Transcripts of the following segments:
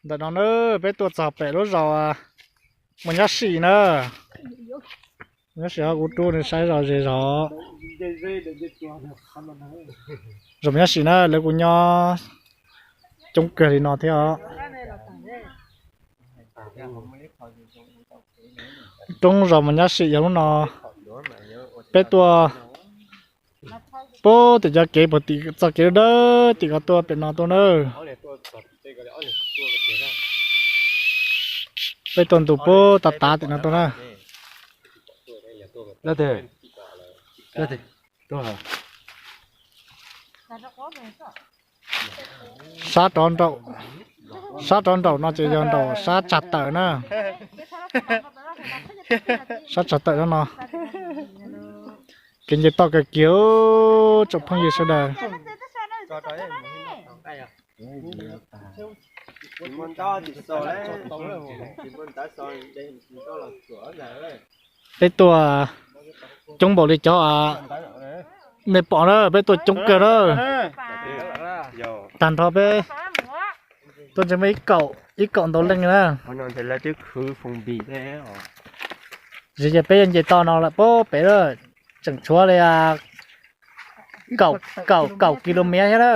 Ntawm no na, peb tuaj txog pem lub zos Mus Nyab Sim na. Mus Nyab Sim ho kuv rub nws saib zos ze zog. Zos Mus Nyab Sim na, lawv kuj nyob coob kawg li no thiab os. Roob zos Mus Nyab Sim yog lub no. Peb tuaj pub tim cov kev puag tim txoj kev dawb tim ko tuaj pem no tuaj na. Peb tuaj ntu pub tav tav tim no tuaj na. Sab rov nraum, sab rov nraum no ces yog nraum sab tsag tawm na. Sab tsag tawm no, kev nce toj kawg kiag tsoom phooj ywg sawv daws. Peb tuaj coob npaum li cov nej pom na, peb tuaj coob kawg na. Tag nrho peb tuaj ntshe muaj ib kaum, ib kaum ntau leej na. Ces peb yuav nce toj no lawm pub pem lawm, tseem tshuav li kaum, kaum, kaum ki lo mev thiab na.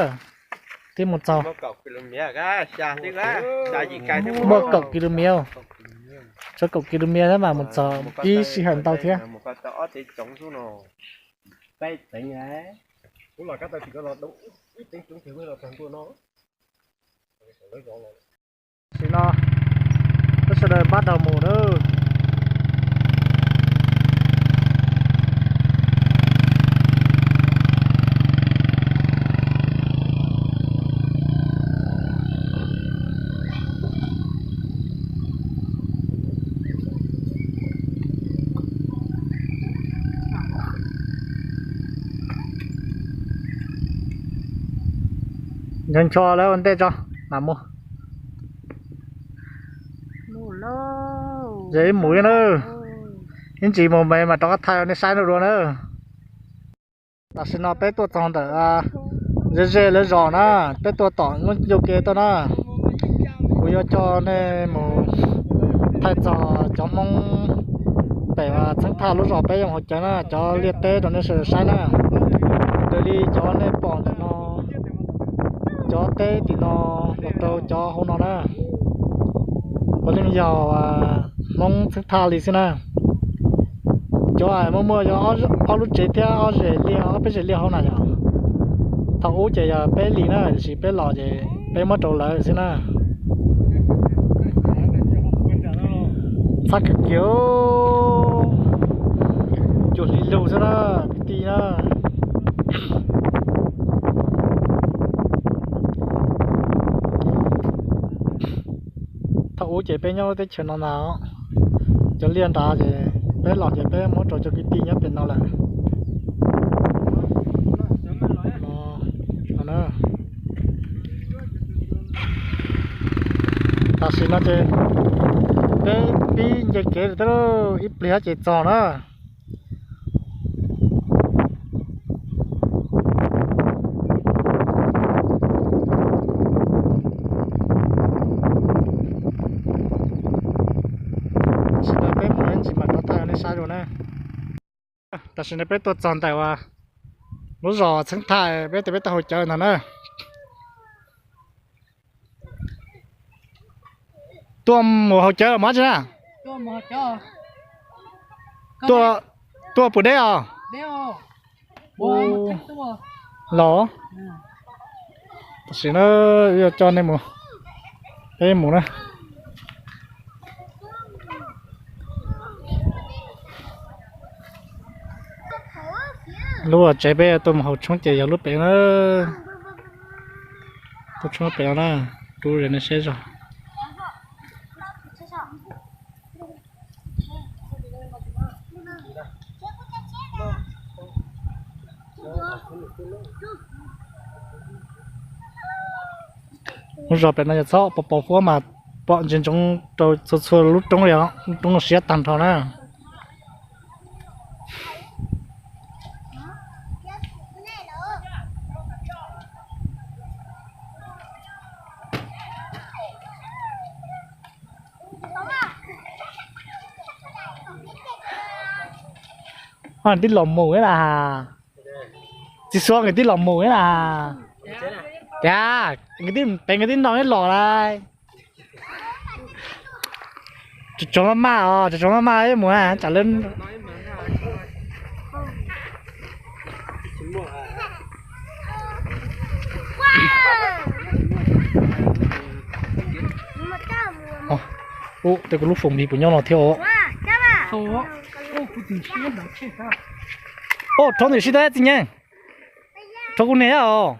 Twb mus txog, muaj kaum ki lo mev, tshuav kaum ki lo mev thiab mas mus txog ib sij hawm ntau thiab. Tam sim no peb sawv daws pab daug mus na. Ncho ncho lawv ua ntej tso mam mus. Yog ib mus na, ib ntsis mus me mas rov qab thaij nej saib dua na. Tam sim no peb tuaj txog ntawm ze ze lawv zos na, peb tuaj tom lub ncauj ke tuaj na. Kuv yuav coj nej mus thaij txog cov Hmoob pem Txheeb Thaj lub zos peb yoo hauv cav na, cov liaj teb rau nej sawv daws saib na. Raws li cov nej pom ntawm no, cov teb tim no los rau cov hauv no na, puav leej yog Hmoob Txheeb Thaj li xwb na. Cov muaj muaj yog ob lub tsev thiab ob zes liaj, ob peb zes liaj hauv na yom. Thaum ub ces yog peb li na, tiam sis peb los ces peb muab rau lawv xwb na. Txhab kawg kiag, cuag hli lug xwb na, kwv tij na. Thaum ub ces peb nyob lub teb chaws no ntag, cov liaj nrad ces peb los ces peb muab rau cov kwv tij nyob pem no lawm. Tam sim no ces peb pib nce kev lawm, ib pliag ces txog na. Tam sim no peb mus ib ntsis mam rov thaij nej saib dua na. Tam sim no peb tuaj txog ntawm lub zos Txheeb Thaj, peb tias peb tuaj haus cawv ntag na. Tuaj mus haus cawv los mas tsi na? Tuaj puas deb os? Los, tam sim no yuav coj nej mus, peb mus na. Lub tsev peb tuaj mus haus tshoob ces yog lub pem na. Tuaj tshoob pem no na, rub nej saib zog. Lub zos pem no yog txhob pos pos huab mas pom ntsia ntsoov rau txhua txhua lub roob li os, lub roob no siab tag nrho na. Tij los mus na, txiv xuab nkawd tij los mus na. Tias nkawd tij pem nkawd tij no los lawm. Tsoom maj maj os, tsoom maj maj mus tsam lawv. Ub, tej kuv lub foom lis puas nyob no thiab os. Ub, rhaub ntawm sib teb txiv nyeej, rhaub kuv niam os.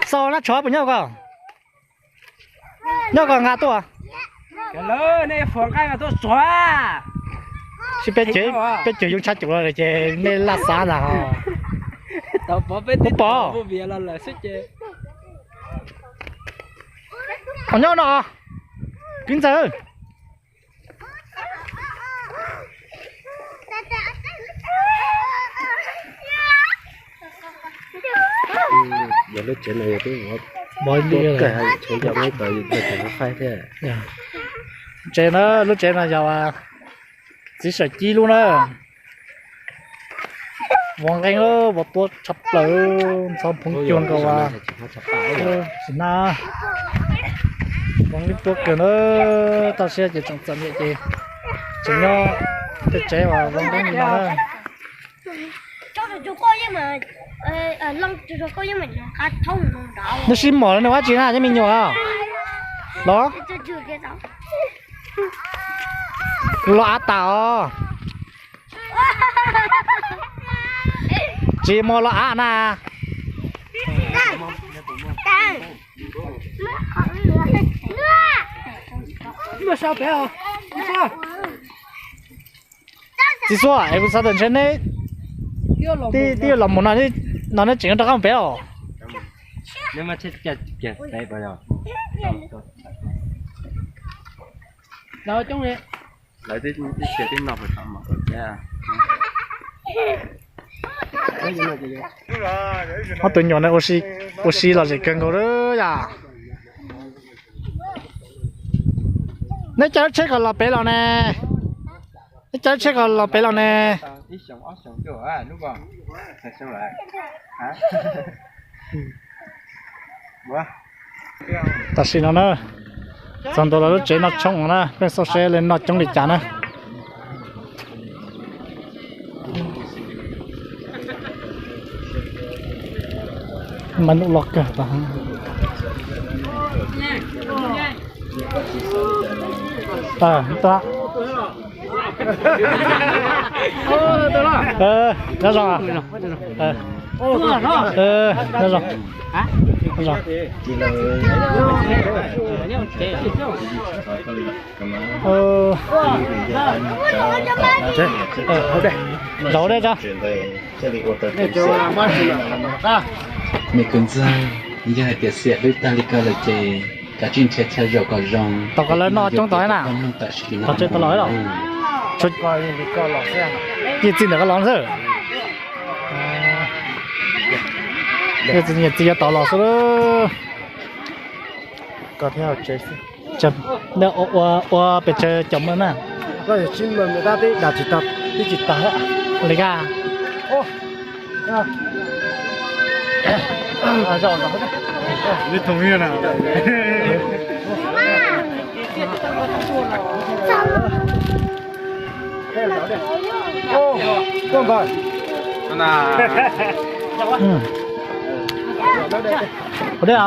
Xaus na, tsov puas nyob ko? Nyob ko nqa tuaj. Sib peb ceg yoov tshab cum los ces nej laj xav ntag. Kuv pom. Nyob no, kwv ntxawg. Yog lub tsev no yog twb ua, ua kawg, tshuav yog ib tog yog tseem faib thiab. Tsev na, lub tsev no yog txiv Sawm Cib lub na. Vov nqeeb, vov tuab tshaj plaws, ntxhov phoov cuag nkaus as. Tsis na, vov nqeeb tuab kawg na, toj siab ces tseem txom nyem ces tseem nyob tej tsev uas vov nqeeb li no na. Neb sib mos los neb ua dab tsi na cov me nyuam los? Kuv los av tas os. Tsis mos los av na. Txiv Xuab, es kuv xav tias ntshe neb twb yuav los mus no, no neb tseem rov qab mus pem os. Ob tug nyuam no ua si lom zem kawg nkaus yom. Neb caij lub tsheb ko los pem los ne? Neb caij lub tsheb ko los pem los ne? Tam sim no na, txog ntua lawv lub tsev noj tshoob no na, pheej xauj seb lawv noj coob li cas na. Maj num loj kawg. Nyob zoo. Nyob zoo. Zaum deb tso. Me kwv ntxawg, yog hais tias xiam hlwb tag li ko lawm ces kav tsij nrhiav chaw zaum kom zoo. Tau kom lawv noj coob tau na. Tom tsev tau los los. Yeej txij ntawm ko los xwb. Yeej txij yuav tau los xwb. Ua pes tsawg cov maj na. Koj yog tsis maj tab tib dam tsis tau, tib tsis tau. Li ka.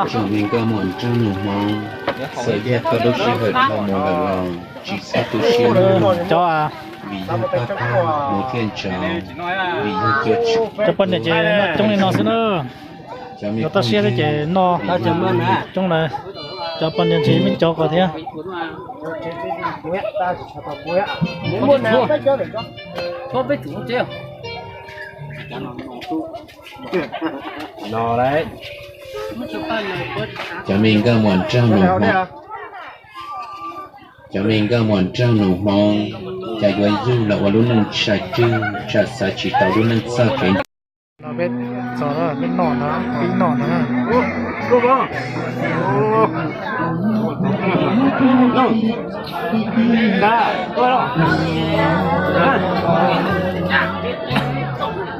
Tsoom me nkauj muam nraug nus Hmoob, txawm yog koj lub sij hawm dhau mus lawm los tsis txhob tu siab nawb, vim yog pab pab mus thiaj ntsauv, vim yog cov poj niam ces noj coob li no xwb na. Cov me toj siab thiab ces noj coob lawm, cov poj niam ntshe me cov ko thiab. Cov me nkauj muam nraug nus Hmoob, cov me nkauj muam nraug nus Hmoob, cas yuav yug los ua lub neej tshav cwj tsam xav tsis tau lub neej txoj kev ntseeg. Peb txog peb noj no, pib noj no. Nyob zoo, nyob zoo.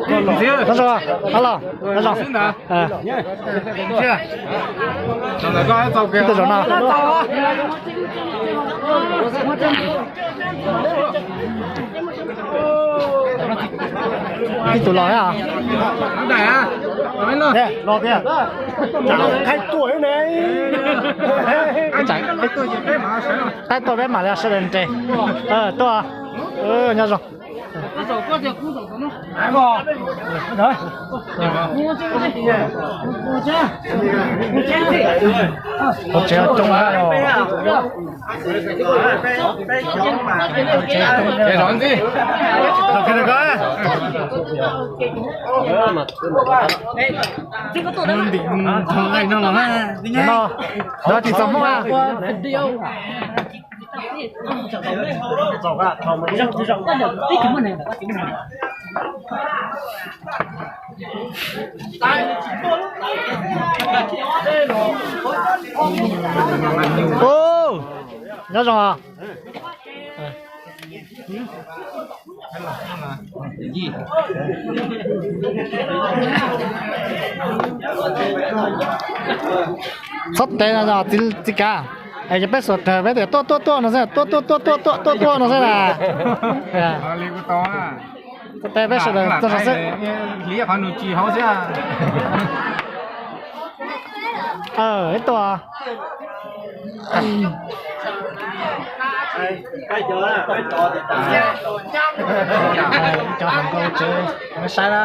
Nyob zoo. Ib tug zaum no. Ib tug los thiab. Los tiag. Qaib tuaj peb mam li sawv daws nres. Tuaj. Nyob zoo. Hauv tsev coob. Ntim nqaij no los, no tsis txog Hmoob a. Nyob zoo. Txhob tev no, txiv kav, es yog peb xuas raws peb tias tuaj tuaj tuaj no xwb, tuaj tuaj tuaj tuaj tuaj tuaj tuaj no xwb na. Txhob tev, peb sawv daws tuaj no xwb. Ib tuaj. Cov hluas nkauj tsev saib na.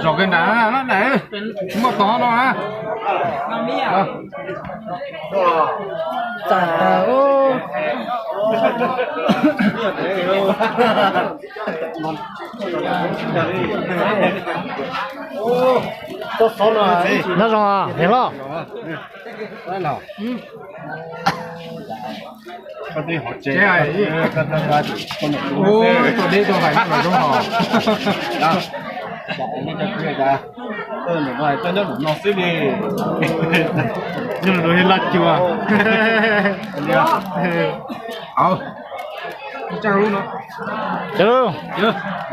Zom kawg nram no na, muaj tod no na. Txawm tas. Nyob zoo, niam hlob. Ua, tuaj deb tuaj hais no los zoo hos. Nyob no loj cuag. Cov,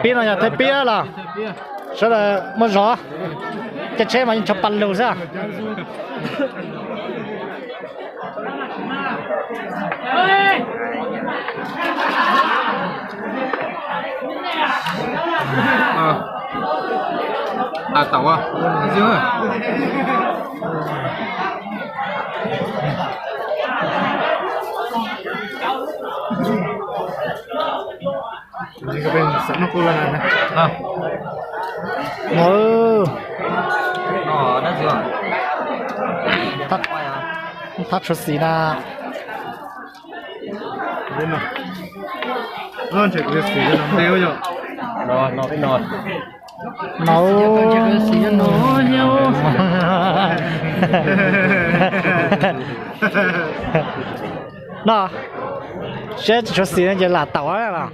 pib no yog thawj pib los? Sawv daws muaj zog, caij tsheb mas yeej tshav pas lug xwb. Tau, thab tshuav xim na. No, no, seb tsis tshuav xim no ces lam tau los.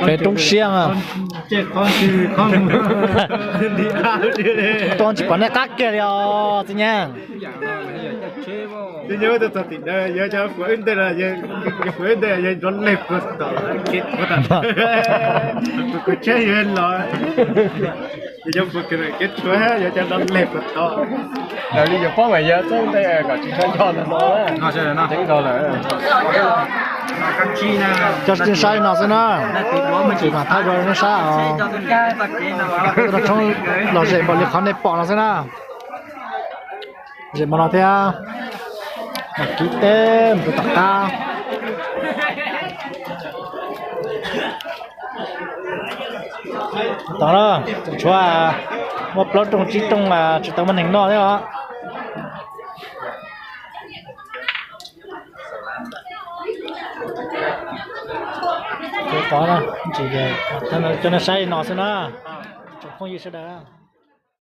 Peb roob siab mas. Tuaj tsis pom nej qab kiag li os txiv Nyeej. Yog cov fuav wb ntej los, yog fuav wb ntej yog nrov leg puag tom kev puag tom, kuv tsheb yog los, yog cov fuav kev tshuav yog cov nrov leg puag tom. Raws li yus paub mas yog txheeb ntej kom tsis tshua nco ntawm no. Ceev nkaus lawm. Cov saib no xwb na, tsis mam thaij rau nej saib os. Peb tau tshoob lom zem npaum li qhov nej pom no xwb na. Zem npaum no thiab, mas kiv teb mus rau tom qab. Tod na, tseem tshuav muaj plaub rooj tsib rooj tsis tau muaj neeg noj thiab os. Tod na, tsis, cov nej saib no xwb na, tsoom phooj ywg sawv daws.